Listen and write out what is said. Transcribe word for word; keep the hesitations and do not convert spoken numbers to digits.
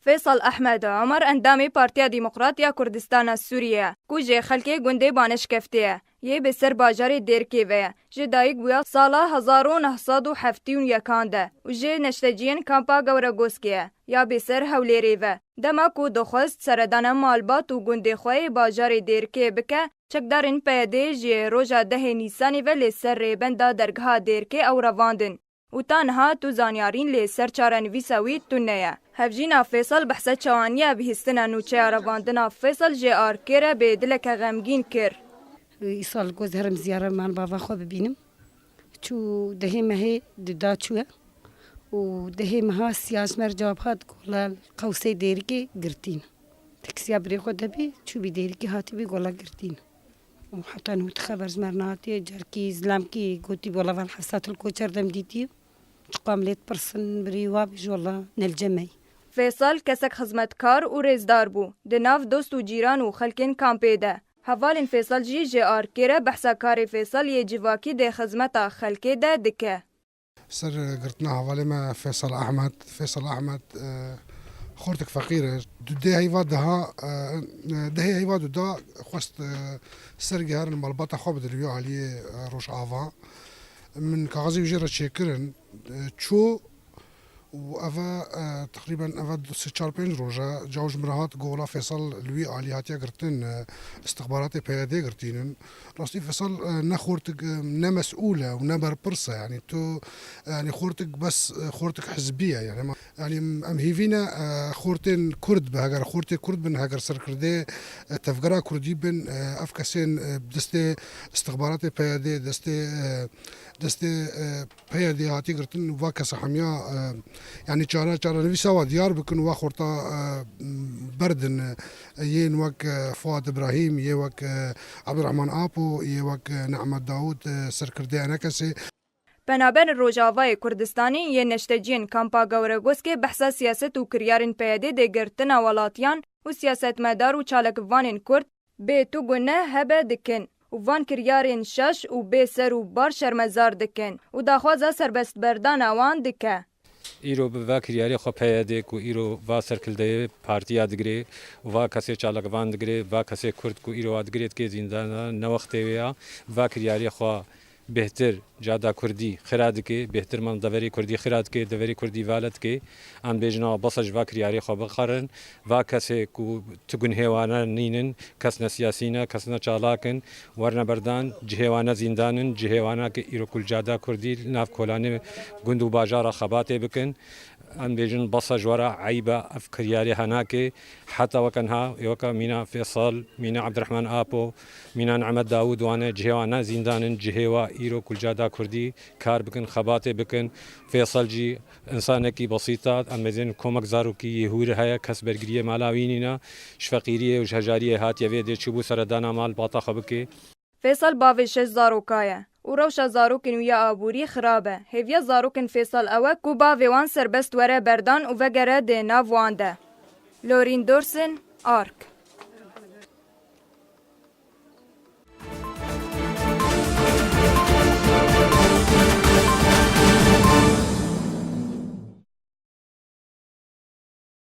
Fêsal Ehmed Omer endamê Partiya Demokrat ya Kurdistana Sûriyê ye, ku jê xelkê gundê Baneşkeftê ye, yê bi ser bajarê Dêrkê ve ye. Ji dayik bûya sala hezar û neh sed û heftê û yekan de û ji neşteciyên kampa Gewregoskê ye, ya bi ser Hewlêrê ve. Dema ku dixwest seredana malbat û gundê xwe yê bajarê Dêrkê bike, çekdarên P Y D'ê ji roja dehê Nîsanê ve li ser rêbenda dergeha Dêrkê ew revandin. Û ta niha tu zanyarîn lê ser çarenivîsa wî tune ye. Hevjîna Fêsal behsa çawaniya bihîstina nûçeya revandina Fêsal ji Arkê re bi dileke xemgîn kir. Îsal goz herim ziyara mal bava xwe bibînim. Çû dehê mehê di da çûye û dehê meha siya ji me re cewab hat, gola qewsê Dêrikê girtîn. Teksiya birê xwe de bî, çû bî Dêrikê, hatî bî gola girtîn. Û heta niha tu xeber ji me re nehatiye, carkî zilamkî gotî, "Wela van Hefsat il koçer dem dîtî." Çiqam lê dipirsin, birî wa bî ji wela nelcemey. Fêsal kesek xizmetkar û rêzdar bû. Di nav dost û cîran û xelkên kampê de. Hevalên Fêsal jî ji Arkê re behsa karê Fêsal yê civakî di xizmeta xelkê de dike. Ser girtina hevalê me Fêsal Ehmed. Fêsal Ehmed, e, xortek feqîr e. Du dê heyva daha, e, e, dehê heyva du da xwest, e, ser giherin malbata xwe bidin wî aliyê, e, Rojava. Min kaxizê wî jê re çêkirin, e, çû û eve, e, teqrîben eve du, sê, çar, pênc roj e, caw ji min re hat, got, "Wela Fêsal li wî alî hatiye girtin, e, istixbaratê P Y D girtînin." Rastî Fêsal, e, ne xortik, e, ne mesûl e û ne berpirs e. Yanî tu, e, yanî xortik bes, e, xortik hizbî ye. Yanî ma, yanî em hîvî ne, e, xortên Kurd be, heger xortê Kurd bin, heger serkirdê, e, tevgera Kurdî bin, e, ev kesên, e, destê istixbaratê P Y D, destê, e, destê, e, P Y D hatî girtin, va kesa hemiya, e, yanî çare, çarenivîsa wa diyar bikin, wa xorta, e, berdin, e, yên wek, e, Fuat Ibrahîm, yê wek, e, Abdurrahman Apo, yê wek, e, Nehmet Dawud, e, serkirdeyê enekesê. Penaber Rojavayê Kurdistanê yê neşteciyên Kampa Gewregoskê behsa siyaset û kiryarên P Y D dê girtina welatiyan û siyasetmedar û çalakvanên Kurd bê tu gune hebe dikin û van kiryarên şaş û bê ser û bar şermezar dikin û daxwaza serbestberdana wan dike. Îro bi va kiryarê xwe P Y D ku îro va serkildeyê partiya digirê û va kesê çalakvan digirê, va kesê Kurd ku îro wa digirê dikê zîndana, ne wextê wê ya. Va kiryarê xwe bêhtir cada Kurdî xira dike, bêhtir man deverê Kurdî xira dike, deverê Kurdî vala dike. Em bêjin, awa bes e, ji va kiryarê xwe bixerin. Va kesê ku tu gunhê wane nînin, kes ne siyasî ne, kes ne çalak in, werne berdan, cihê wane zîndan in, cihê wane ke îro ku li cada Kurdî li nav kolanê gund û bajara xebatê bikin. Em bêjin, bes e, ji we re eyb e, ev kiryarê henakê. Heta weke niha, ê weke mîna Fêsal, mîna Ebdirehman Apo, mîna Nehmet Dawûd, wane cihê wan ne zîndan in, cihê wa îro ku li cada Kurdî kar bikin, xebatê bikin. Fêsal jî însanekî besît e, em bêjin komek zarokî yê hûr heye, kes bergiriyê mala wî nîne, ji feqîriyê û ji hejariyê hatiye vê dê çûbû seredana malbata xwe bike. Fêsal bavê şeş zaroka ye û rewşa zarokên wî ya aborî xirab e. Hêviya zarokên Fêsal ew e ku bavê wan serbest were berdan û vegere di nav wan de. Lorîn Dorsin, Ark.